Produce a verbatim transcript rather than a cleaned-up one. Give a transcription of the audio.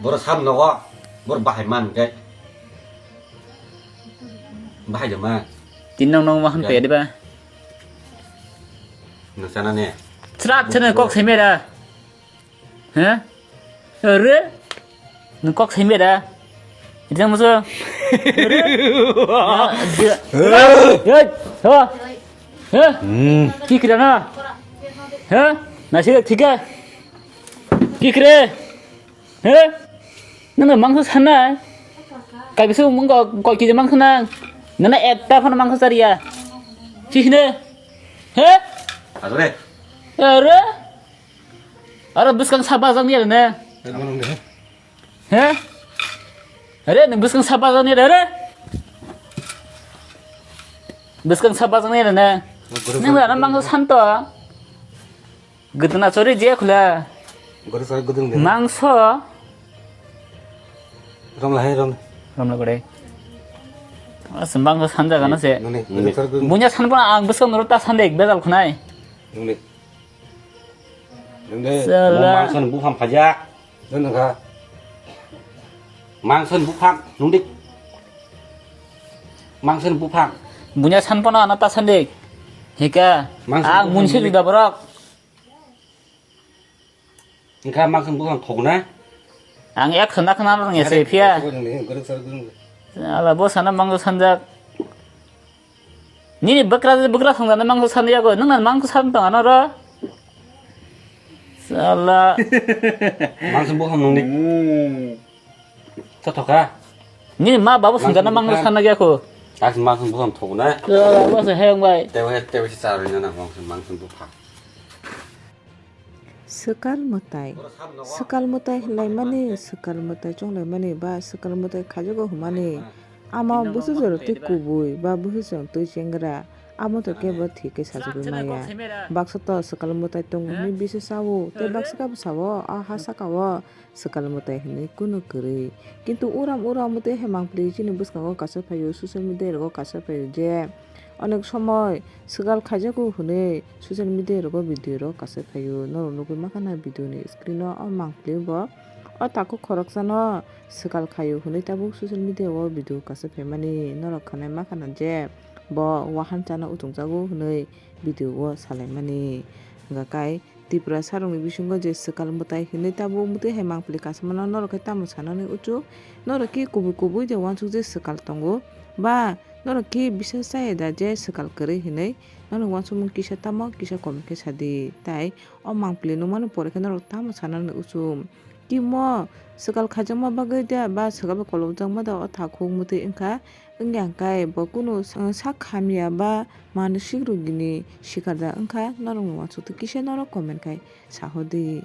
Boro sam nogo, boro bahai man khe. Bahai de man. Tin nong nong ma han pe de ba. Nang sana ne. Chrat chene kok seme da. He? Ore? Nang kok seme da. Ijang muso. Ore? He? He? Ki kira na? He? Nasi thik hai? Ki kire? He? Nana mangso sanai? Kai bisu mung kok kok kije mangso nang? Nana ekta phano mangso chariya. Chihne? He? Asore. Ore? Aro bwskang saba jang ni ne? He? Are nang bwskang saba jang ni re? Bwskang saba jang ni ne? Nang da mangso santo. Guduna chori je khula. Guru sar gudung de. Mangso. Rom lahai rom. Rom la gure. As mangso sanja gana se. Nune, guru sar gudung. Bunya san pona ang bwskang nuru ta sande ek bedal khunai. Nune. Nune. Sala. Mangso ni buphang phaja. Nune ka. Mangso ni buphang nungdik. Mangso ni buphang. Bunya san pona ana ta sande. Hika. Mangso ni buphang nungdik. Ang munsi juda borok. Engkha mangso buphang thokna? Ang ek khanda khna rang ese phiya. Ala bo sana mangso sanjak. Nini bwkra bwkra sangjana mangso sanjak go. Nang mangso san tong ano ro. Sala. Mangso buphang nungni. Chothoka. Nini ma babu sangjana mangso sanjak ya ko. As mangso buphang thokna. Ala bo se heng bai. Tewe tewe si charwi na mangso mangso buphang. Swkal mwtai. Swkal mwtai hinlaimani, swkal mwtai chonglaimani ba swkal mwtai khaijago hwnmani. Ama busu jora twi kubui ba busu jora twi chengra, amo to kebo thik khe sajagwi maya. Baksa to swkal mwtai tongo hwnwi bisa sao, tei baksa khe bwsao a ha saka o swkal mwtai hwnwi kunu kwrwi. Kintu uram uram mwtai hai mangpili chini bwskango kaisa phaio, social media rogo kaisa phaio je. Onek somoi swkal khaijago hwnwi social media rogo video rok kaisa phaio. Norok nugwi mankha na video ni screen o, o mangpili bo o takhuk khoroksano swkal khaio hwnwi tabuk social media o video kaisa phaimani. Norok khanai mankha na je bo wahan chana uchungjago hwnwi video o salaimani. Hwnkha kai Tiprasa rokni bisingo je swkal mwtai hinwi tabuk mwtwi hai mangpili kasamano norok khe tamo sanani uchu? Norok khe kubui kubui je uansuk je swkal tongo? Ba norok khe bisa chaya da je swkal kwrwi hinwi? Norok uansukmung kisa tamo kisa comment khe sadi. Tai o mangpili nukmani pore khe norok tamo sanani uchu? Kimo swkal khaijakma bagwi da ba swkal bai kolokjakma da o takhuk mwtwi wngkha? Wngya hwnkhe bo kunu sak hamya ba mansik rogini sikar da wngkha, norokni uansukto kisa norok comment khai sahordi.